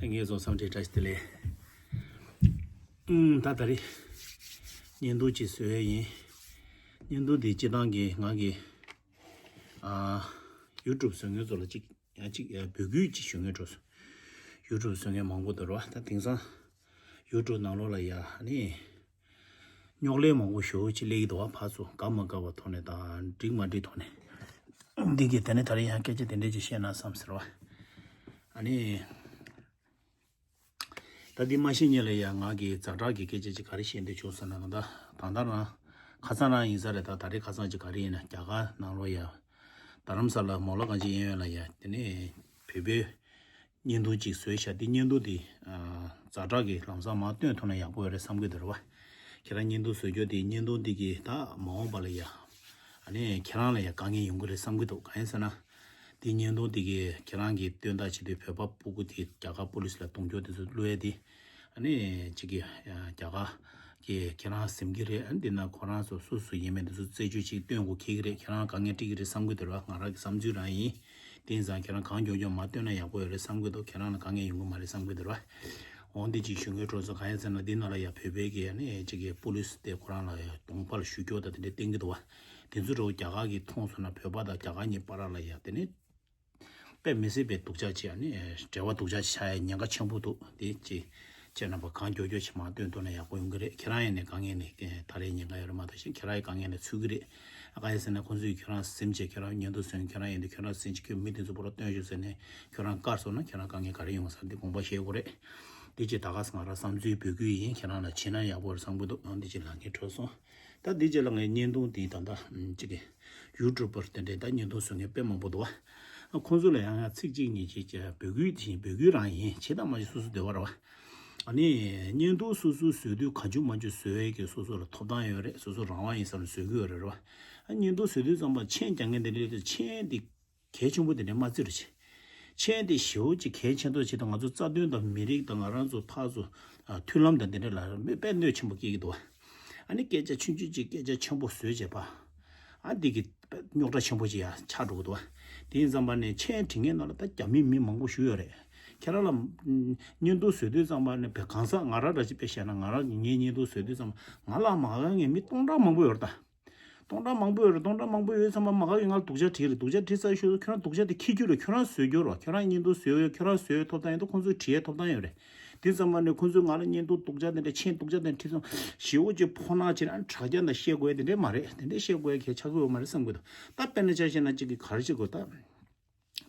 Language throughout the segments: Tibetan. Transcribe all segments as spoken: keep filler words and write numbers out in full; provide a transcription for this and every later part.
ངས་བཟོ་བསམ་བྲིས་བཀྲ་ཤིས་བདེ་ལེགས། ཨུམ། ད་ད་རེས་བརྙན་ཐུང་ཅིག་བཟོ་ཡས་ཡིན། བརྙན་ཐུང་འདི་སྤྱི་བཏང་གི་ང་གི་ཨ་ཡུ་ཊུབ་བཟོ་མཁན་ཚོ་ལ་ཅིག་ཡང་ཅིག་ཡང་འབོད་སྐུལ་ཅིག་ཞུ་སྙིང་འདོད་སོང་། ཡུ་ཊུབ་བཟོ་མཁན་མང་པོ་འདུག་ར་བ། ད་དེང་སང་ཡུ་ཊུབ་ནང་ལོགས་ལ་ཡ་ཨ་ནི། རྙོག་གླེང་མང་པོ་ཞེ་པོ་ཅིག་སླེབས་ཀྱི་འདུག་བ། ཕར་ཚུར་དགའ་མ་དགའ་བ་ཐོག་ནས་དང་འགྲིག་མ་འགྲིག་ཐོག་ནས། འདི་གི་དེ་ནས་ད་རེས་ཡང་སྐད་ཆ་དེ་འདྲས་ཅིག་བཤད་ན་བསམ་ཟེར་བ། ཨ་ནི། ད་འདི་མ་ཤེས་ཉིན་ལ་ཡང་ང་གི་ཛ་དྲག་གི་སྐད་ཆ་ཅིག་ག་རེ་བཤད་འདོད་བྱུང་ཟེར་ན། ད་ད་ལྟ་རང་ཁ་སང་རང་ཡིན་ས་རེད། ད་ད་རེས་ཁ་སང་ཅིག་ག་རེ་ཡིན་ན། རྒྱ་གར་ནང་ལོགས་ཡ་རྡ་རམ་ས་ལ་མོ་ལ་གང་ཅིག་ཡིན་ཡོད་ལ་ཡ། དེ་ནས་བོད་པའི་བརྙན་ཐུང་ཅིག་བཟོས་ཤག་འདི་བརྙན་ཐུང་འདི་ཛ་དྲག་གི་ལམ་སང་མར་སྟོན་ཐུབ་ན་ཡག་པོ་ཡོད་རེད་བསམ་གྱི་འདུག་ར་བ། ཁྱེད་རང་བརྙན་ཐུང་བཟོ་རྒྱུ་དེ་བརྙན་ཐུང་འདི་གི་ད་མ་འོངས་པ་ལ་ཡ་ཨ་ནི་ཁྱེད་རང་ལ་ཡ་དཀའ་ངལ་ཡོང་གི་རེད་བསམ་གྱི་འདུག་གང་ཡིན་ཟེར་ན། འདི་བརྙན་ཐུང་འདི་གི་ཁྱེད་རང་གི་སྟོན་སྟངས་བྱེད་དུས་བོད་པ་སྤུ་གུ་དེ་རྒྱ་གར་པོ་ལི་སི་ལ་གཏོང་རྒྱུ་དེ་ཚོ་བླུག་ཡས་དེ། ཨ་ནི་གཅིག་གི་རྒྱ་གར་གྱི་ཁྱེད་རང་ཟིན་གྱི་རེད། ཨ་ནི་འདི་ན་ཁོ་རང་ཚོ་སུ་སུ་ཡིན་མིན་དེ་ཚོ་རྩད་གཅོད་ཅིག་སྟོན་དགོས་ཁེལ་གྱི་རེད། ཁྱེད་རང་དཀའ་ངལ་འཕྲད་ཀྱི་རེད་བསམ་གྱི་འདུག་ར་བ། ང་རང་གི་བསམ་ཚུལ་རང་ཡིན། དེ་ཡིན་ཙང་ཁྱེད་རང་གང་མགྱོགས་མགྱོགས་མར་སྟོན་ན་ཡག་པོ་ཡོད་རེད་བསམ་གྱི་འདུག་ཁྱེད་རང་ལ་དཀའ་ངལ་ཡོང་གི་མ་རེད་བསམ་གྱི་འདུག་ར་བ། འོ་འདི་ཅིག་ཞུ་སྙིང་འདོད་སོང་། གང་ཡིན་ཟེར་ན་འདི་ནང་ལ་ཡ་བོད་པའི་གི་ཨ་ནི་གཅིག་གི་པོ་ལི་སི་དེ་ཁོ་རང་ལ་ཡ་གདོང་པར་ཞུ་སྐྱོར་དང་དེ་འདྲ་བསྟན་གྱི་འདུག་བ། དེ་ཚོ་འདྲ་བོ་རྒྱ་གར་གྱིས་མཐོང་སོང་ན་བོད་པ་དང་རྒྱ་གར་གཉིས་བར་ལ་ཡ་དེ་ནི་དཔེ་མི་སྲིད་པའི་སྡུག་ཅག་ཅིག་ཨ་ནི་འབྲེལ་བ་སྡུག་ཅག་ཅིག་ཆགས་ཡ་ཉེན་ཁ་ཆེན་པོ་འདུག་དེ་ཅིག་ཁྱེད་རྣམ་པ་གང་མགྱོགས་མགྱོགས་ཅིག་མར་སྟོན་ཐུབ་ན་ཡག་པོ་ཡོང་གི་རེད། ཁྱེད་རང་ཡིན་ནའི་དཀའ་ངལ་ནས་ད་རེས་ཉེན་ཁ་ཡོད་རེད་མ་གཏོགས་གཞན་ཁྱེད་རང་ཡི་དཀའ་ངལ་ནས་ཚུད་ཀྱི་རེད། ཨ་ག་ཡིན་ཟེར་ན་ཁོང་ཚོས་ཁྱོད་རང་ཟིན་བྱས་ཁྱོད་རང་བརྙན་ཐུང་བཟོས་ཡོང་། ཁྱོད་རང་ཡིན་དུས་ཁྱོད་རང་ཟིན་བྱས་ཁྱོད་མི་དེ་ཚོ་པོ་ར་སྟོན་ཤོག་ཟེར་ནས་ཁྱོད་རང་བཀར་སོང་ན་ཁྱོད་རང་དཀའ་ངལ་ག་རེ་ཡོང་ས་འདི་དགོངས་པ་བཞེས་དགོས་རེད། འདི་ཅིག་ད་ག་ང་རང་བསམ་ཚུལ་འབོད་སྐུལ་ཡིན། ཁྱེད་རང་ལ་བྱེད་ན་ཡག་པོ་རེད་བསམ་གྱི་འདུག་ཨང་། འདི་ཅིག་ལབ་སྙིང་འདོད་སོང་། ད་འདི་ཅིག་ལ་ངས་བརྙན་ཐུང་འདི་ད་ལྟ་ཅིག་གི་ཡུ་ཊུབ་པར་དེ་འདྲའི་ད་བརྙན་ཐུང་བཟོ་མཁན་དཔེ་མང་པོ་འདུག་བ། ཁོང་ཚོ་ལ་ཡང་ཡང་ཚིག་གཅིག་གཉིས་ཅིག་འབོད་སྐུལ་དེ་བཞིན་འབོད་སྐུལ་རང་ཡིན། བྱེད་དང་མ་བྱེད་སོ་སོ་འདོད་པ་རེད་བ། ཨ་ནི་བརྙན་ཐུང་སོ་སོའི་བཟོ་དུས་གང་བྱུང་མང་བྱུང་བཟོ་ཡས་ཀྱི་སོ་སོ་ལ་ཐོབ་ཐང་ཡོད་རེད། སོ་སོ་རང་དབང་ཡིན་ས་ལ་བཟོ་གི་ཡོད་རེད་བ། ཨ་བརྙན་ཐུང་བཟོ་དུས་ཙམ་པ་མཆན་རྒྱག་མཁན་དེ་འདྲའི་མཆན་འདི་གལ་ཆེན་པོ་དེ་འདྲ་མ་བརྩི་རོགས་བྱེད། མཆན་དེ་ཞེ་པོ་ཅིག་གལ་ཆེན་ཐོག་བྱེད་དང་། ང་ཚོ་རྩ་དོན་དང་མི་རིགས་དང་ང་རང་ཚོ་ཕར་ཚུར་ཨ་མཐུན་ལམ་དང་དེ་འདྲ་ལ་དཔེ་གནོད་ཆེན་པོ་སྐྱེལ་གྱི་འདུག་བ། ཨ་ནི་སྐད་ཆ་ཆུང་ཆུང་ཅིག་སྐད་ཆ་ཆེན་པོ་བཟོས་བྱས་པ། ཨ་འདི་གི་རྙོག་དྲ་ཆེན་པོ་ཅིག་ཡང་ཆགས་འགྲོ་གི་འདུག་བ། དེ་ཡིན་ཙམ་པ་ནས་མཆན་བྲིས་མཁན་ནང་ལ་ད་རྒྱ་མི་མི་མང་པོ་ཞིག་ཡོད་རེད། ཁྱེད་རང་ལ་བརྙན་ཐུང་བཟོ་དུས་ཙམ་པ་ནས་བས་གང་ཟག་ང་རང་འདྲ་ཅིག་དཔེ་བཤད་ན། ང་རང་གི་ངའི་བརྙན་ཐུང་བཟོ་དུས་ཙམ་པ་ང་ལ་མ་དགའ་མཁན་མི་སྟོང་ཕྲག་མང་པོ་ཡོད་རེད་ད། སྟོང་ཕྲག་མང་པོ་ཡོད་རེད། སྟོང་ཕྲག་མང་པོ་ཡོད་ཙམ་པ་མ་དགའ་མཁན་ང་ལ་སྡུག་ཅག་བྲིས་རེད། སྡུག་ཅག་བྲིས་ཚར་ཞོར་ཁྱོད་རང་སྡུག་ཅག་དེ་འཁྱེར་རྒྱུ་རེད། ཁྱོད་རང་བཟོས་རྒྱུ་རེད། ཁྱོད་རང་བརྙན་ཐུང་བཟོས་ཡོད། ཁྱོད་རང་བཟོས་ཡོད་ཐོབ་ཐང་ཡོད་དུས་ཁོང་ཚོས་བྲིས་ཡས་ཐོབ་ཐང་ཡོད་རེད། དེ་ཙམ་པ་ནས་ཁོང་ཚོས་ང་ལ་བརྙན་ཐུང་སྡུག་ཅག་དེ་འདྲ་མཆན་སྡུག་ཅག་དེ་འདྲ་བྲིས་སོང་། ཞེ་པོ་ཅིག་ཕོག་ནག་བྱེད་ན་དྲ་རྒྱ་ནང་བཤད་དགོས་ཡ་དེ་འདྲ་མ་རེད། དེ་འདྲ་བཤད་དགོས་ཡ་གལ་ཆགས་ཀྱི་ཡོད་མ་རེད་བསམ་གྱི་འདུག་ད་དཔེར་ན་ཆ་བཞག་ན་གཅིག་གིས་ག་རེ་བྱེད་དགོས་ད།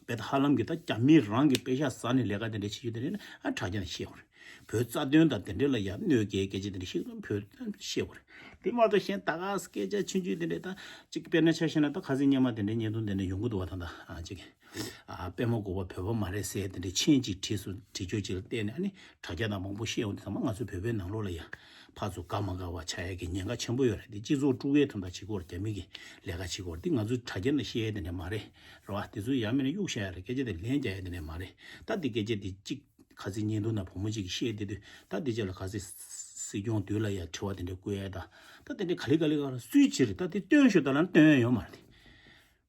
དཔེ་ད་ཧ་ལམ་གྱི་ད་རྒྱ་མི་རང་གི་དཔེ་ཤག་ཟ་ནས་ལས་ཀ་དེ་འདྲ་བྱེད་རྒྱུ་དེ་འདྲ་ཡིན་ན་ཨ་དྲ་རྒྱ་ནང་བཤད་དགོས་རེད། བོད་རྩ་དོན་དང་དེ་འདྲ་ལ་ཡ་གནོད་སྐྱེལ་སྐད་ཆ་དེ་འདྲ་བཤད་དགོས་རེད། བོད་བཤད་དགོས་རེད། དེ་མ་གཏོགས་གཞན་ད་ག་སྐད་ཆ་ཆུང་ཆུང་དེ་འདྲ་ད་གཅིག་དཔེར་ན་ཆ་བཞག་ན་ད་ཁ་སང་སྔོན་མ་དེ་འདྲའི་བརྙན་ཐུང་དེ་འདྲ་ཡོང་གི་འདུག་བ། ད་ད་ཨ་གཅིག་ཨ་པད་མ་དགུ་པ་བོད་པ་མ་རེད་ཟེར་དེ་འདྲའི་མཆན་ཅིག་བྲིས་སོང་། བྲིས་ཆོག་ཅིག་ལ་བལྟས་ནས་ཨ་ནི་དྲ་རྒྱ་དང་མང་པོ་བཤད་ཡོང་དུས་ཚང་མ་ང་ཚོ་བོད་པའི་ནང་ལོགས་ལ་ཡ་ཕར་ཚུར་དགའ་མ་དགའ་བ་ཆགས་ཡ་གི་ཉེན་ཁ་ཆེན་པོ་ཡོད་རེད། དེ་སྤྱི་ཚོགས་དཀྲུག་ཡའི་དོན་དག་བྱེད་ཀྱི་ཡོད་རེད། རྒྱ་མི་གི་ལས་ཀ་བྱེད་ཀྱི་ཡོད་རེད། དེ་ང་ཚོ་དྲ་རྒྱ་ནང་བཤད་ཡ་དེ་འདྲ་མ་རེད། རེད་བ། དེ་ཚོ་ཡང་མིན་ན་གཡུག་བཞག་ཡ་རེད། སྐད་ཆ་དེ་ལན་རྒྱག་ཡ་དེ་འདྲ་མ་རེད། ད་དེ་སྐད་ཆ་དེ་གཅིག་ཁ་སང་བརྙན་ཐུང་ནང་བུ་མོ་གཅིག་གིས་བཤད་བསྡད་དུས་ད་དེ་རྗེས་ལ་ཁ་སང་སྲིད་སྐྱོང་དུས་ལ་ཡ་དྲི་བ་དེ་འདྲ་བཀོད་ཡ་ད། ད་དེ་འདྲ་ག་ལེ་ག་ལེ་ག་ལ་སུས་བྱེད་རེད། ད་དེ་སྟོན་ཤོག་ད་ལབ་ན་སྟོན་ཡ་ཡོད་མ་རེད།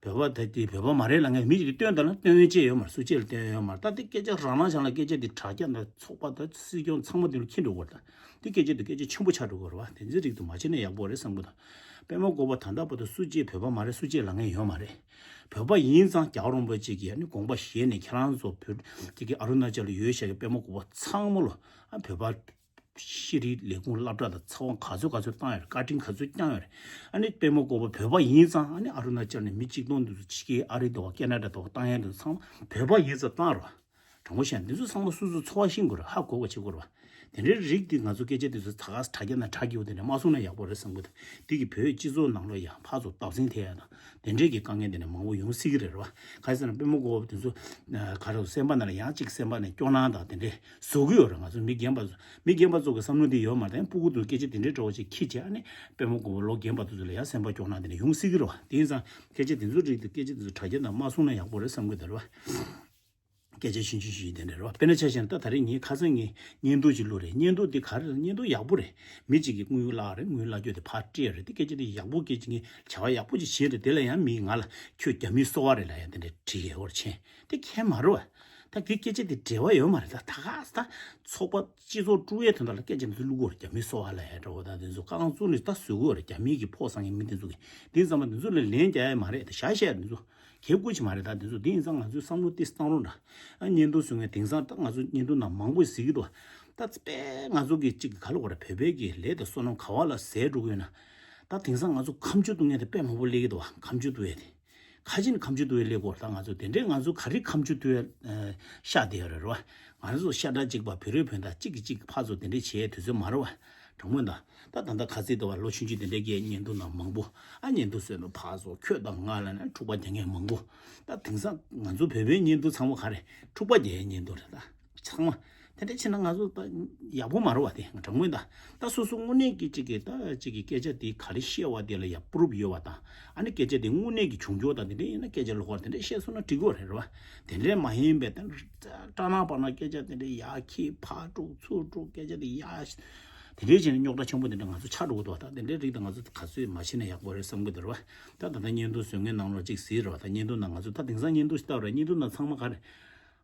བོད་པ་ད་དེ་བོད་པ་མ་རེད་ལབ་མཁན་མི་ཞིག་གིས་སྟོན་ད་ལབ་ན་སྟོན་ཡ་ཅི་ཡོད་མ་རེད། སུ་གཅིག་ལ་སྟོན་ཡ་ཡོད་མ་རེད། ད་དེ་སྐད་ཆ་རང་རང་བྱང་ལ་སྐད་ཆ་དེ་དྲ་རྒྱ་ནང་ཚོགས་པ་ད་སྲིད་སྐྱོང་ཚང་མ་དེ་ལ་འཁྱེར་འགྲོ་དགོས་རེད། ད་དེ་སྐད་ཆ་དེ་སྐད་ཆ་ཆེན་པོ་ཆགས་འགྲོ་དགོས་རེད་བ། དེ་ཚོའི་རིགས་དེ་མ་བྱེད་ན་ཡག་པོ་རེད་བསམ་གི་འདུག་པད་མ་དགུ་པ་ད་ལྟ་བར་དུ་སུ་གཅིག་བོད་པ་མ་རེད་སུ་གཅིག་ལབ་མཁན་ཡོད་མ་རེད། བོད་པ་ཡིན་ཙང་རྒྱལ་བ་རིན་པོ་ཆེ་གིས་ཨ་ནི་དགོངས་པ་བཞེས་ནས་ཁྱེད་རང་ཚོ་བོད་ཀྱི་ཨ་རུ་ན་ཅལ་ལ་ཡོད་བཞག་གི་པད་མ་དགུ་པ་ཚང་མ་ལོ་ཨ་བོད་པ་ཤེས་རིག་ལས་ཁུངས་སློབ་གྲྭ་དང་ཚེ་དབང་ག་ཚོད་ག་ཚོད་བཏང་ཡོད་རེད། བཀའ་དྲིན་ག་ཚོད་བསྐྱངས་ཡོད་རེད། ཨ་ནི་པད་མ་དགུ་པ་བོད་པ་ཡིན་ཙང་ཨ་ནི་ཨ་རུ་ན་ཅལ་ནས་མི་གཅིག་སྟོང་དུ་ཕྱི་རྒྱལ་ཨ་རི་དོ་ཀེ་ན་ཌ་དོ་བཏང་ཡ་དེ་ཚོ་ཚང་མ་བོད་པ་ཡིན་ཙང་བཏང་རོགས། དྲང་པོ་བཤད་ན་འདི་ཚོ་ཚང་མ་སོ་སོ་འཚོ་བ་ཤེས་དགོས་རེད། ཧ་གོ་བ་བྱེད་དགོས་རེད་བ། དེ་འདྲའི་རིགས་འདི་ང་ཚོ་སྐད་ཆ་འདི་ཚོ་ད་ག་དྲ་རྒྱ་ནང་དྲ་རྒྱུ་དེ་འདྲ་མ་གསུངས་ན་ཡག་པོ་རེད་བསམ་གི་འདུག་འདི་གིས་བོད་སྤྱི་ཚོགས་ནང་ལོགས་ཡང་ཕར་ཚུར་བརྡབ་གསིག་ཐེབས་ཡ་དང་དེ་འདྲའི་གི་དཀའ་ངལ་དེ་འདྲ་མང་པོ་ཡོང་སྲིད་ཀྱི་རེད་རེད་བ། ག་རེ་ཟེར་ན་པད་མ་དགུ་པ་དེ་ཚོ་ག་རེ་སེམས་པ་ནང་ལ་ཡང་གཅིག་སེམས་པ་ནས་སྐྱོ་སྣང་དང་དེ་འདྲའི་བཟོ་གི་ཡོད་རེད། ང་ཚོ་མི་རྒན་པ་ཚོ་མི་རྒན་པ་ཚོ་གི་བསམ་བློ་འདི་ཡོད་མ་རེད། ཕྲུ་གུ་ཚོ་སྐད་ཆ་དེ་འདྲའི་འདྲ་བོ་ཅིག་ཁྱེར་བྱས་ཨ་ནི་པད་མ་དགུ་པ་ལོ་རྒན་པ་དེ་ཚོ་ལ་ཡང་སེམས་པ་སྐྱོ་སྣང་དེ་འདྲ་ཡོང་སྲིད་ཀྱི་རེད་བ། དེ་ཡིན་ཙང་སྐད་ཆ་དེ་ཚོ་རིགས་དེ་སྐད་ཆ་དེ་ཚོ་དྲ་རྒྱ་ནང་མ་གསུངས་ན་ཡག་པོ་རེད་བསམ་གི་འདུག་རེད་བ། སྐད་ཆ་ཆུང་ཆུང་ཞིག་དེ་འདྲ་རེད་བ། དཔེར་ན་ཆ་བཞག་ན་ད་ད་རེས་ངས་ཁ་སང་ངས་བརྙན་ཐུང་ཅིག་བླུགས་རེད། བརྙན་ཐུང་དེ་ག་རེ་རེད། བརྙན་ཐུང་ཡག་པོ་རེད། མི་གཅིག་གིས་དངུལ་བརླག་རེད། དངུལ་བརླག་རྒྱུ་དེ་ཕར་སྤྲད་རེད། དེ་སྐད་ཆ་དེ་ཡག་པོ་སྐད་ཆ་ངས་བྱ་བ་ཡག་པོ་ཅིག་བྱས་རེད། དེ་ལ་ཡང་མིས་ང་ལ་ཁྱོད་རྒྱ་མིའི་སོ་པ་རེད་ལབ་ཡ་དེ་འདྲ་བྲིས་ཡོད་རེད། མཆན་དེ་ཁྱད་མ་རེད་བ། ད་གི་སྐད་ཆ་དེ་འབྲེལ་བ་ཡོད་མ་རེད། ད་ད་ག་ད་ཚོགས་པ་སྤྱི་ཚོགས་དཀྲུག་ཡས་དོན་དག་ལ་སྐད་ཆ་འདི་ཚོ་བླུག་དགོས་རེད། རྒྱ་མི་སོ་བ་ལ་ཡ་འདྲ་བོ་ད་དེ་ཚོ་རྐང་བཙུགས་ནས་ད་བཟོ་དགོས་རེད། རྒྱ་མི་གི་ཕོགས་སང་གི་མི་དེ་ཚོ་གི་དེ་ཙམ་པ་འདི་ཚོ་ལ་ལན་རྒྱག་ཡས་མ་རེད། ད་བཞག་བཞག་འདི་ཚོ་གལ་དགོས་ཀྱི་མ་རེད། ད་འདི་ཚོ་དེ་ཡིན་ཙང་ང་ཚོའི་བསམ་བློ་དེ་བཏང་རོགས་འདྲ། ཨ་བརྙན་ཐུང་བཟོ་མཁན་དེང་སང་ད་ང་ཚོ་བརྙན་ཐུང་ནང་མང་པོ་གཟིགས་ཀྱི་འདུག་ད་དཔེ་ང་ཚོ་གི་གཅིག་གི་ག་ལ་གོ་རེད། བོད་པའི་གི་ལས་དང་བསོད་ནམས་ག་བ་ལ་ཟད་འགྲོ་གི་ཡོད་ན། ད་དེང་སང་ང་ཚོ་ཁ་མཆུ་བཏུང་མཁན་དེ་དཔེ་མང་པོ་སླེབས་ཀྱི་འདུག་བ། ཁ་མཆུ་བཏུང་ཡས་དེ། ཁ་ཆེ་ནས་ཁ་མཆུ་བཏུང་ཡས་སླེབས་ཀྱི་ཡོད་རེད། ད་ང་ཚོ་དེ་འདྲའི་ང་ཚོ་ག་རེ་ཁ་མཆུ་བཏུང་ཡས་ཤ་དེ་ཡོད་རེད་རེད་བ། ང་ཚོ་ཤ་ཁྲག་གཅིག་པ་བོད་རིགས་བོད་ཟླ་གཅིག་གིས་གཅིག་ཕར་ཚུར་དེ་འདྲའི་བྱེད་ཡས་དུས་ཚོད་མ་རེད་བ། དྲང་མོ་ད། ད་ད་ལྟ་ཁ་སང་དུ་བ་ལོ་ཆུང་ཆུང་དེ་འདྲའི་གི་བརྙན་ཐུང་ནང་མང་པོ་ཨ་བརྙན་ཐུང་བཟོས་ནས་ཕར་ཚུར་ཁྱོད་དང་ང་ལ་ནས་འཁྲུག་པ་རྒྱག་མཁན་མང་པོ། ད་དེང་སང་ང་ཚོ་བོད་པའི་བརྙན་ཐུང་ཚང་མ་ག་རེ་འཁྲུག་པ་རྒྱག་ཡས་བརྙན་ཐུང་རེད། ད་ཚང་མ་དེ་འདྲ་བྱས་ན་ང་ཚོ་ད་ཡག་པོ་མ་རེད་བ། དེ་དྲང་མོ་ད། ད་སོ་སོ་དངོས་གནས་ཀྱི་གཅིག་གི་ད་གཅིག་གི་སྐད་ཆ་དེ་ག་རེ་བཤད་པ་དེ་ལ་ཡ་པུ་རུབ་ཡོད་པ་དང་། ཨ་ནི་སྐད་ཆ་དེ་དངོས་གནས་ཀྱི་བྱུང་ཕྱོགས་དང་དེ་འདྲ་ཡིན་ན་སྐད་ཆ་ལོག་པ་དེ་འདྲ་བཤད་སོང་ན་འགྲིག་གི་རེད་བ། དེ་འདྲ་མ་ཡིན་པའི་ད་སྐྲག་སྣང་པ་ན་སྐད་ཆ་དེ་འདྲ་ཡར་ཁྱེར་ཕར་དཀྲུག་ཚུར་དཀྲུག་སྐད་ཆ་དེ་ཡར། དེ་འདྲའི་བྱས་ནས་རྙོག་དྲ་ཆེན་པོ་དེ་འདྲ་ང་ཚོ་ཆགས་འགྲོ་གི་འདུག་ད་དེ་འདྲའི་རིགས་དང་ང་ཚོ་ག་ཚོད་མ་བྱེད་ན་ཡག་པོ་རེད་བསམ་གི་འདུག་རེད་བ། ད་ད་ལྟ་བརྙན་ཐུང་བཟོ་མཁན་ནང་ལོགས་གཅིག་གཟིགས་རེད་བ། ད་བརྙན་ཐུང་ནང་ང་ཚོ་ད་དེང་སང་བརྙན་ཐུང་ཞིག་ལྟ་བ་རེད། བརྙན་ཐུང་ནང་ཚང་མ་ག་རེ།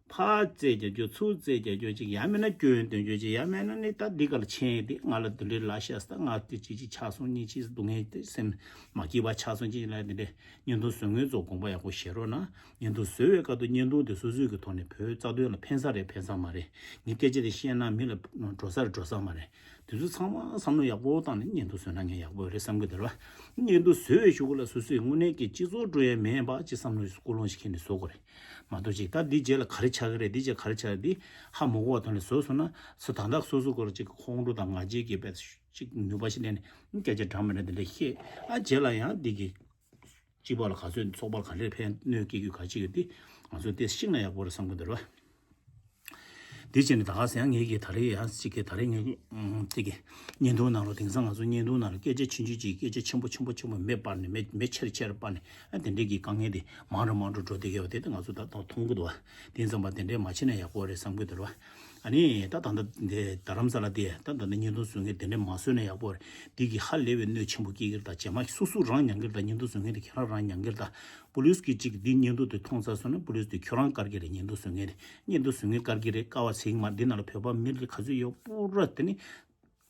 ཕར་རྩེད་རྒྱག་རྒྱུ་ཚུར་རྩེད་རྒྱག་རྒྱུ་གཅིག་ཡང་མིན་ན་སྐྱོན་འདོན་རྒྱུ་གཅིག་ཡང་མིན་ན་ནི་ད་འདི་ག་ལ་ཕྱིན་ཏེ་ང་ལ་འདི་འདྲའི་ལ་ཤ་ས་ད་ང་དེ་གཅིག་གཅིག་ཆགས་སོང་གཉིས་གཅིག་སྡུག་བསྔལ་དེ་སེམས་མ་སྐྱིད་པ་ཆགས་སོང་གཅིག་ལ་འདི་འདྲའི་བརྙན་ཐུང་བཟོ་མཁན་ཚོ་དགོངས་པ་ཡག་པོ་བཞེས་རོགས་གནང་། བརྙན་ཐུང་བཟོ་བའི་སྐབས་དུ་བརྙན་ཐུང་དེ་སོ་སོའི་གི་ཐོག་ནས་བོད་རྩ་དོན་ལ་ཕན་ས་རེད་ཕན་ས་མ་རེད། ངས་སྐད་ཆ་དེ་བཤད་ན་མི་ལ་འགྲོ་ས་རེད་འགྲོ་ས་མ་རེད། དེ་ཚོ་ཚང་མ་བསམ་བློ་ཡག་པོ་བཏང་ནས་བརྙན་ཐུང་བཟོས་ན་ངས་ཡག་པོ་རེད་བསམ་གི་འདུག་ར། བརྙན་ཐུང་བཟོས་པའི་གཞུག་གུ་ལ་སོ་སོས་དངོས་གནས་ཀྱི་སྤྱི་ཚོགས་འགྲོ་ཡས་མེད་པ་ཅིག་བསམ་བློ་ཀུན་སློང་ཞིག་འཁྱེར་ནས་བཟོ་དགོས་རེད། མ་གཏོགས་ཅིག་ད་འདི་རྗེས་ལ་ག་རེ་ཆགས་ཀྱི་རེད། འདི་རྗེས་ག་རེ་ཆགས་རེད། འདི་ཧ་མ་གོ་བ་ཐོག་ནས་བཟོས་སོང་ན་སུ་ད་ལྟ་སོ་སོ་སྐོར་ཅིག་ཁོང་ཁྲོ་དང་ང་རྒྱལ་གྱི་བས་ཅིག་ནུས་པ་ཞིག་ལེན་ནས་སྐད་ཆ་འདྲ་མི་འདྲ་འདི་འདྲ་བཤད། ཨ་རྗེས་ལ་ཡང་འདི་གི་སྤྱི་པ་ལ་ག་ཚོད་ཚོགས་པ་ལ་ག་ལེར་ཕན་གནོད་སྐྱེལ་རྒྱུ་ག་ཅིག་ཡོད་དེ་ང་ཚོས་དེ་ཤེས་ན་ཡག་པོ་རེད་བསམ་གི་འདུག་ར། དེ་བྱས་ནས་ད་ག་ཟེ་ཡང་ངེད་ཀྱིས་ད་རེས་ཡང་གཅིག་གིས་ད་རེས་ངེད་ཀྱིས་ཨུམ་གཅིག་གིས་བརྙན་ཐུང་ནང་ལ་དེང་སང་ང་ཚོ་བརྙན་ཐུང་ནང་ལ་སྐད་ཆ་ཆུང་ཆུང་ཅིག་སྐད་ཆ་ཆེན་པོ་ཆེན་པོ་ཆེན་པོ་མེ་སྤར་ནས་མེ་མེ་ཆེར་ཆེར་སྤར་ནས་ཨ་དེ་འདྲས་ཀྱི་དཀའ་ངལ་དེ་མང་རུ་མང་རུ་འགྲོ་བསྡད་ཀྱི་ཡོད་པ་དེ་ད་ང་ཚོ་ད་ད་མཐོང་གི་འདུག་བ། དེ་ཙམ་པ་དེ་འདྲས་མ་བྱས་ན་ཡག་པོ་རེད་བསམ་གྱི་འདུག་བ། ཨ་ནི་ད་ད་ལྟ་འདི་རྡ་རམ་ས་ལ་དེ་ད་ད་ལྟ་བརྙན་ཐུང་བཟོ་མཁན་དེ་འདྲས་མ་བཟོས་ན་ཡག་པོ་རེད། འདི་གི་ཧ་ལས་པའི་གནོད་ཆེན་པོ་སྐྱེལ་གྱི་རེད། ད་རྗེས་མ་སོ་སོ་རང་མྱང་གི་རེད། ད་བརྙན་ཐུང་བཟོ་མཁན་དེ་ཁྱེད་རང་རང་མྱང་གི་རེད། ད་པུ་ལིས་ཀྱིས་གཅིག་འདི་བརྙན་ཐུང་དེ་མཐོང་ཚར་སོང་ན་པུ་ལིས་དེ་ཁྱོད་རང་བཀར་གྱི་རེད། བརྙན་ཐུང་བཟོ་མཁན་དེ་བརྙན་ཐུང་བཟོ་མཁན་བཀར་གྱི་རེད། བཀར་བ་ཚིག་མ་འདི་ནང་ལ་བོད་པ་མི་རིགས་ག་ཚོད་ཡོད་པུ་ར་དེ་ནི་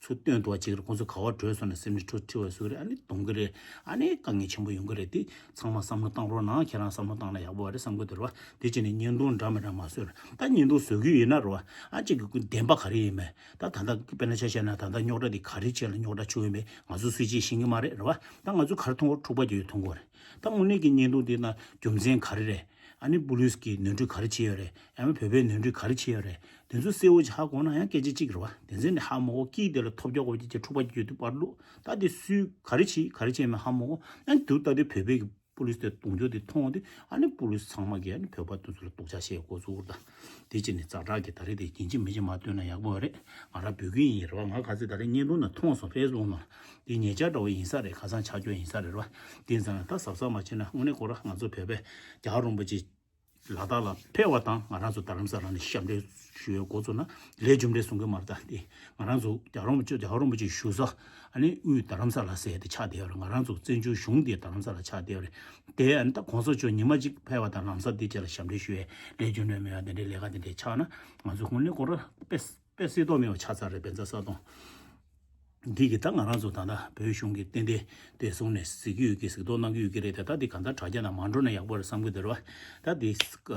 ཚུར་སྟོན་ཐུབ་པ་ཅིག་རེད། ཁོང་ཚོ་ག་བར་བྲོས་སོང་ན་སེམས་ནས་ཁྲོ་ཁྲི་བ་བཟོ་གི་རེད། ཨ་ནི་གཏོང་གི་རེད། ཨ་ནི་དཀའ་ངལ་ཆེན་པོ་ཡོང་གི་རེད། དེ་ཚང་མ་བསམ་བློ་བཏང་རོགས་གནང་། ཁྱེད་རང་བསམ་བློ་བཏང་ན་ཡག་པོ་རེད་བསམ་གི་འདུག་ར་བ། དེ་བྱས་ནས་བརྙན་ཐུང་འདྲ་མི་འདྲ་མ་བཟོས་ར། ད་བརྙན་ཐུང་བཟོ་གི་ཡིན་ན་ར་བ། ཨ་ཅིག་གི་བདེན་པ་ག་རེ་ཡིན་མེད། ད་ད་ལྟ་དཔེར་ན་ཆ་བཞག་ན་ད་ལྟ་རྙོག་དྲ་དེ་ག་རེ་བྱས་ལ་རྙོག་དྲ་བྱུང་ཡོད་མེད་ང་ཚོ་སུས་ཅིག་ཤེས་ཀྱི་མ་རེད་ར་བ། ད་ང་ཚོ་ག་རེ་མཐོང་གི་རེད། འཁྲུག་པ་རྒྱག་ཡོད་མཐོང་གི་རེད། ད་དངོས་གནས་ཀྱི་བརྙན་ཐུང་དེ་ན་རྒྱུ་མཚན་ག་རེ་རེད། ཨ་ནི་པུ་ལིས་ཀྱིས་ནོར་འཁྲུལ་ག་རེ་བྱས་ཡོད་རེད། ཡང་ན་བོད་པས་ནོར་འཁྲུལ་ག་རེ་བྱས་ཡོད་རེད། དེ་ཚོ་གསལ་བོ་ཅིག་ཧ་གོ་ན་ཡང་སྐད་ཆ་གཅིག་རེད་བ། དེ་ཚོ་ནི་ཧ་མ་གོ་སྐྱིད་དེ་ལ་ཐོབ་རྒྱག་དགོས་ཀྱི་ཅིག་འཁྲུག་པ་རྒྱག་དུས་པར་བླུག་ད་དེ་སུས་ག་རེ་བྱས་ག་རེ་བྱས་མེད་ཧ་མ་གོ། ཡང་དུ་ལྟ་དུས་བོད་པའི་གི་པུ་ལིས་དེ་གཏོང་རྒྱུ་དེ་མཐོང་དུས་ཨ་ནི་པུ་ལིས་ཚང་མ་གིས་ཨ་ནི་བོད་པ་དེ་ཚོ་ལ་སྡུག་ཅག་བཤད་འགོ་བཙུགས་ད། དེ་བྱས་ནས་ཛ་དྲག་གི་ད་རེས་དེ་ཡིན་གཅིག་མིན་གཅིག་མ་སྟོན་ན་ཡག་པོ་རེད། ང་རང་བོད་ཁུལ་ཡིན་རེད་བ། ང་ག་ཚོད་ད་རེས་བརྙན་ཐུང་ནང་མཐོང་སོང་ཕེ་སི་བུག་ནང་། དེ་ཉེ་ཆར་འདྲ་བོ་ཡིན་ས་རེད། ཁ་སང་ཆགས་རྒྱུ་ཡིན་ས་རེད་བ། དེ་ཙང་ད་གཟབ་གཟབ་མ་བྱས་ན་དངོས་གནས་ཁོ་རང་ང་ཚོ་བོད་པའི་རྒྱལ་བ་རིན་པོ་ཆེ་ལ་དྭགས་ལ་ཕེབས་པ་དང་ང་རང་ཚོ་རྡ་རམ་ས་ལ་ནས་ཞབས་འདྲེན་ཞུ་བའི་འགོ་བཙུགས་ན་ལས་རྒྱུ་འབྲས་གསུང་གི་མ་རེད། ད་དེ་ང་རང་ཚོ་རྒྱལ་བ་རིན་པོ་ཆེ་རྒྱལ་བ་རིན་པོ་ཆེ་བཞུགས་ས་ཨ་ནི་དབུས་རྡ་རམ་ས་ལ་ཟེར་དེ་ཆགས་བསྡད་ཡོད་རེད། ང་རང་ཚོ་བཙན་བྱོལ་གཞུང་དེ་རྡ་རམ་ས་ལ་ཆགས་བསྡད་ཡོད་རེད། དེ་ཨ་ནི་ད་གོང་ས་མཆོག་ཉི་མ་གཅིག་ཕེབས་པ་དང་ལམ་སང་དེ་རྗེས་ལ་ཞབས་འདྲེན་ཞུ་བའི་ལས་རྒྱུ་འབྲས་མེད་པ་དེ་འདྲའི་ལས་ཀ་དེ་འདྲའི་ཆགས་ན་ང་ཚོ་དངོས་གནས་ཁོ་རང་དཔེ་དཔེ་སྲིད་དོགས་མེད་པ་ཆགས་ཚར་རེད། བན་ཚ་ས་དོང་འདི་གི་ད་ང་རང་ཚོ་ད་ལྟ་བོད་གཞུང་གི་ཏན་ཏན་དེ་བཟུང་ནས་གཟིགས་ཀྱི་ཡོད་ཀྱི་གཟིགས་རྟོག་གནང་གི་ཡོད་ཀྱི་རེད། དེ་ད་འདི་གང་ལྟར་དྲ་རྒྱ་ནང་མ་འགྲོ་ན་ཡག་པོ་རེད་བསམ་གྱི་འདུག་ར་བ། ད་འདི་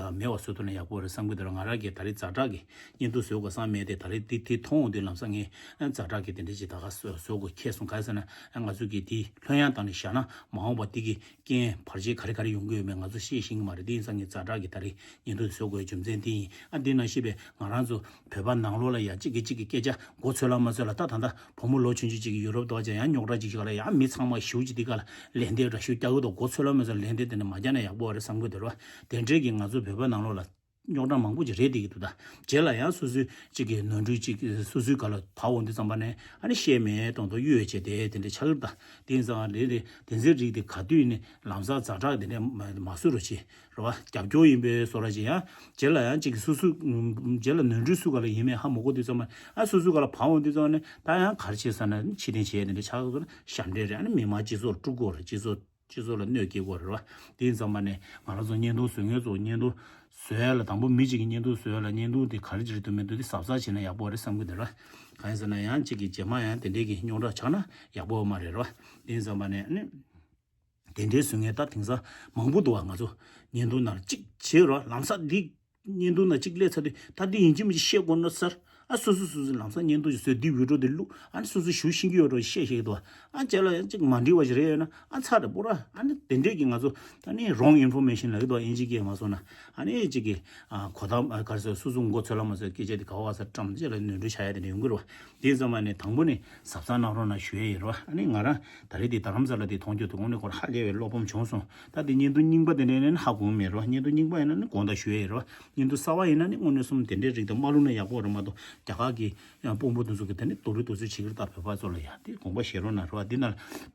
མེད་པ་བཟོ་ཐུབ་ན་ཡག་པོ་རེད་བསམ་གྱི་འདུག་ར། ང་རང་གི་ད་རེས་ཛ་དྲག་གི་བརྙན་ཐུང་བཟོ་དགོས་བསམ་མེད་དེ། ད་རེས་འདི་དེ་མཐོང་འོང་དུས་ལམ་སང་ངས་ཛ་དྲག་གི་དེ་འདྲ་ཅིག་ད་ག་བཟོ་བཟོ་དགོས་ཁེལ་སོང་། ག་རེ་ཟེར་ན་ང་ཚོ་གི་དེ་ལྷོད་ཡངས་བཏང་ནས་བཞག་ན་མ་འོངས་པ་འདི་གི་རྐྱེན་བར་ཆད་ག་རེ་ག་རེ་ཡོང་གི་ཡོད་མེད་ང་ཚོ་ཤེས་ཤེས་ཀྱི་མ་རེད། དེ་ཡིན་ཙང་ངས་ཛ་དྲག་གི་ད་རེས་བརྙན་ཐུང་བཟོ་དགོས་རྒྱུ་མཚན་དེ་ཡིན། ཨ་འདི་ནང་བཤད་པའི་ང་རང་ཚོ་བོད་པ་ནང་ལོགས་ལ་ཡ་གཅིག་གིས་གཅིག་གི་སྐད་ཆ་མགོ་ཚོས་ལ་མ་ཚོས་ལ་ད་ད་ལྟ་བུ་མོ་ལོ་ཆུང་ཆུང་གཅིག་གིས་ཡུ་རོབ་དོ་ཅན་ཡང་རྙོག་དྲ་གཅིག་ཞིག་ལ་ཡང་མི་ཚང་མ་ཞུ་གཅིག་འདི་ག་ལ་ལན་འདེབས་འདྲ་ཞུ་རྒྱག་གི་འདུག་མགོ་ཚོས་ལ་མ་ཚོས་ལན་འདེབས་དེ་ནི་མ་རྒྱག་ན་ཡག་པོ་རེད་བསམ་གི་འདུག་ར་བ། དེ་འདྲའི་གི་ང་ཚོ་བོད་པ་ནང་ལོགས་ལ་རྙོག་དྲ་མང་པོ་ཅིག་རེད་བསྡད་ཀྱི་འདུག་ད་རྗེས་ལ་ཡང་སོ་སོའི་གཅིག་གི་ནོར་འཁྲུལ་གཅིག་སོ་སོའི་ག་ལ་བབས་འོང་དུས་ཙམ་པ་ནས་ཨ་ནི་བཤད་མེད་གཏོང་གཏོང་གཡོ་ཡོ་བྱས་དེ་དེ་འདྲ་ཆགས་ཀྱི་འདུག་ད་དེ་ཡིན་ཙང་ལས་རེད་དེ་ཚོའི་རིགས་དེ་ག་དུས་ནས་ལམ་སང་ཛ་དྲག་དེ་འདྲ་མ་མ་བཟོ་རོགས་བྱེད་རེད་བ། རྒྱབ་སྐྱོར་ཡིན་པའི་བཟོ་འདྲ་ཅིག་ཡང་རྗེས་ལ་ཡང་གཅིག་གི་སོ་སོ་རྗེས་ལ་ནོར་འཁྲུལ་སུ་ག་ལ་ཡིན་མེད་ཧ་མ་གོ་དུས་ཙམ་པ་ཨ་སོ་སོའི་ག་ལ་བབས་འོང་དུས་ཙམ་པ་ནས་ད་ཡང་ག་རེ་བྱེད་ཟེར་ན་ཕྱིར་འཐེན་བྱས་དེ་འདྲ་ཆགས་སོང་ན་ཞབས་འདྲེན་རེད། ཨ་ནི་མི་མང་སྤྱི་ཚོགས་དཀྲུག་དགོས་རེད། སྤྱི་ཚོགས་སྤྱི་ཚོགས་ལ་གནོད་སྐྱེལ་དགོས་རེད་བ། དེ་ཡིན་ཙམ་པ་ནས་ང་རང་ཚོ་བརྙན་ཐུང་བཟོ་མཁན་ཚོ་བརྙན་ཐུང་ བཟོ་ཡ་ལ་དང་པོ་མི་གཅིག་གི་བརྙན་ཐུང་བཟོ་ཡ་ལ་བརྙན་ཐུང་དེ་ག་རེ་བྱེད་ཐུབ་མི་འདུག་དེ་གཟབ་གཟབ་བྱས་ན་ཡག་པོ་རེད་བསམ་གི་འདུག་ར། གང་ཡིན་ཟེར་ན་ཡང་གཅིག་གི་རྗེས་མ་ཡང་དེ་འདྲས་ཀྱི་རྙོག་དྲ་ཆགས་ན་ཡག་པོ་མ་རེད་ར། དེ་ཡིན་ཙམ་པ་ནས་ཨ་ནི། དེ་འདྲའི་བཟོ་མཁན་ད་དེང་སང་མང་པོ་འདུག་བ། ང་ཚོ་བརྙན་ཐུང་ནང་གཅིག་བྱེད་རོགས། ལམ་སང་འདི་བརྙན་ཐུང་ནང་གཅིག་སླེབས་ཚར་དུས་ད་འདི་ཡིན་གཅིག་མིན་གཅིག་བཤད་དགོས་ན་ཟེར། ཨ་སོ་སོ་སོ་སོའི་ལམ་སང་བརྙན་ཐུང་ཞིག་བཟོས། འདི་བི་ཌིའོ་འདི་བླུགས། ཨ་ནི་སོ་སོ་ཞུ་ཤེས་ཀྱི་ཡོད་འགྲོ་བཤད་བཤད་ཀྱི་འདུག་བ། ཨ་ཅག་ལ་ཡང་གཅིག་མ་འགྲིག་པ་ཞིག་རེད་ཡོད་ན་ཨ་ཚར་རེད་པོ་ར། ཨ་ནི་དེ་འདྲས་ཀྱི་ང་ཚོ་ད་ནི་wrong information ལབ་ཀྱི་འདུག་བ། དབྱིན་ཇི་སྐད་མ་སོང་ན། ཨ་ནི་གཅིག་གི་ཨ་གོ་ཐང་ཨ་ག་རེ་ཟེར། སོ་སོ་མགོ་ཚོས་ལ་མ་ཚོས་སྐད་ཆ་དེ་ག་བ་ས་བཀྲམ་ཅེས་ལ་ནོར་འཁྲུལ་བྱ་ཡ་དེ་འདྲ་ཡོང་གི་རེད་པ། དེ་ཙམ་པ་ནས་དང་པོ་ནས་གཟབ་གཟབ་གནང་རོགས་གནང་ཞུ་ཡ་ཡིན་རོ། ཨ་ནི་ང་རང་ད་རེས་དེ་རྡ་རམ་ས་ལ་དེ་མཐོང་རྒྱུ་དེ་དངོས་གནས་ཁོ་རང་ཧ་ལས་པའི་བློ་ཕམ་བྱུང་སོང་། ད་དེ་བརྙན་ཐུང་རྙིང་པ་དེ་འདྲ་ཡིན་ན་ཧ་གོ་གི་མེད་རོ། བརྙན་ཐུང་རྙིང་པ་ཡིན་ན་ནི་དགོངས་དག་ཞུ་ཡ་ཡིན་རོ། བརྙན་ཐུང་གསར་པ་ཡིན་ན་ནི་དངོས་གནས་གསུམ་དེ་འདྲའི་རིགས་དང་མ་བླུགས་ན་ཡག་པོ་རེད་མ་གཏོགས། རྒྱ་གར་གྱི་ཡང་དཔོན་པོ་དེ་ཚོ་གི་དེ་ནི་རྡོག་རོལ་རྡོག་རྩེད་བྱེད་ཀྱི་རེད། ད་བོད་པ་ཚོ་ལ་ཡ་དེ་དགོངས་པ་བཞེས་རོགས་གནང་རོ། དེ་ན་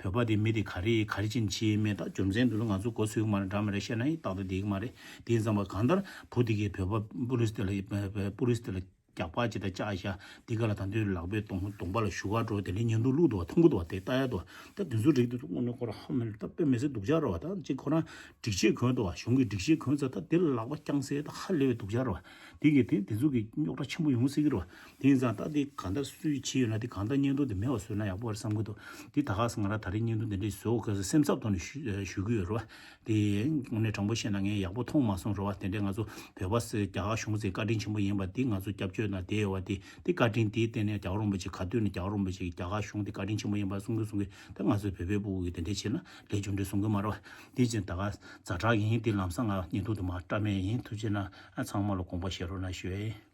བོད་པ་དེ་མི་དེ་ག་རེ་ག་རེ་བྱས་ནས་བྱས་མེད། ད་རྒྱུ་མཚན་དེ་ཚོ་ང་ཚོ་མགོ་ཚོས་ཀྱི་མ་རེད། འདྲ་མི་འདྲ་བཤད་ན་ཡང་ཏག་ཏག་བསྡད་ཀྱི་མ་རེད། དེ་ཡིན་ཙམ་པ་གང་ལྟར་བུ་དེ་གིས་བོད་པ་པུ་ལིས་དེ་ལ་པུ་ལིས་དེ་ལ་རྒྱག་པ་ཅིག་དང་བཅག་བཞག་འདི་ག་ལ་ད་དུང་ལག་པའི་གདོང་གདོང་པ་ལ་གཞུ་ག་འགྲོ་དེ་ལས་བརྙན་ཐུང་བླུགས་འདུག་བ། མཐོང་གི་འདུག་བ། དེ་ལྟ་ཡ་འདུག་བ། ད་དེ་ཚོ་རིགས་དེ་ཚོ་དངོས་གནས་ཁོ་རང་ཧ་མི་ལ་ད་དཔེ་མི་སྲིད་སྡུག་ཅག་རེད་བ། ད་ཅིག་ཁོ་རང་སྒྲིག་ཆས་གོན་འདུག་བ། གཞུང་གི་སྒྲིག་ཆས་གོན་ཚར། ད་དེ་ལ་ལག་པ་བརྐྱངས་ཚེ་ད་ཧ་ལས་པའི་སྡུག་ཅག་རེད་བ། དེ་གི་དེ་དེ་ཚོ་གི་རྙོག་དྲ་ཆེན་པོ་ཡོང་སྲིད་ཀྱི་རེད་བ། དེ་ཡིན་ཙང་ད་དེ་གང་ལྟར་སུས་བྱས་ཡོད་ན་དེ་གང་ལྟར་བརྙན་ཐུང་དེ་མེད་པ་བཟོས་ན་ཡག་པོ་རེད་བསམ་གྱི་འདུག། དེ་ད་ག་སེ་ང་རང་ད་རེས་བརྙན་ཐུང་དེ་འདྲས་བཟོ་དགོས་ཟེར་སེམས་འཚབ་ཐོག་ནས་ཞུ་ཞུ་གི་ཡོད་རེད་བ། དེ་དངོས་གནས་དྲང་པོ་བཤད་ན་ངས་ཡག་པོ་མཐོང་མ་སོང་རེད་བ། དེ་འདྲས་ང་ཚོ་བོད་པ་ཟེར་རྒྱ་གར་གཞུང་ཟེར་བཀའ་དྲིན་ཆེན་པོ་ཡིན་པ་དེ་ང་ཚོ་སྐྱབས་བཅོལ་ནང་བསྡད་ཡོད་པ་དེ། དེ་བཀའ་དྲིན་དེའི་སྟེང་ནས་རྒྱལ་བ་རིན་པོ་ཆེ་ག་དུས་ནས་རྒྱལ་བ་རིན་པོ་ཆེ་གིས་རྒྱ་གར་གཞུང་དེ་བཀའ་དྲིན་ཆེན་པོ་ཡིན་པ་གསུང་གི་གསུང་གི། ད་ང་ཚོ་བོད་པའི་ཕྲུ་གུ་གིས་དེ་འདྲས་བྱས་ན་ལས་རྒྱུ་འབྲས་བཟུང་གི་མ་རེད་བ། དེ་བཞིན་ད་ག་ཛ་དྲག་ཡིན། དེ་ལམ་སང་ང་བརྙན་ཐུང་དེ་མར་བཀྲམ་ཡས་ཡིན། ཐུགས་རྗེ་གནང་། ཨ་ཚང་མ་ལ་དགོངས་པ་བཞེས་རོགས་གནང་ཞུ་ཡས་ཡིན།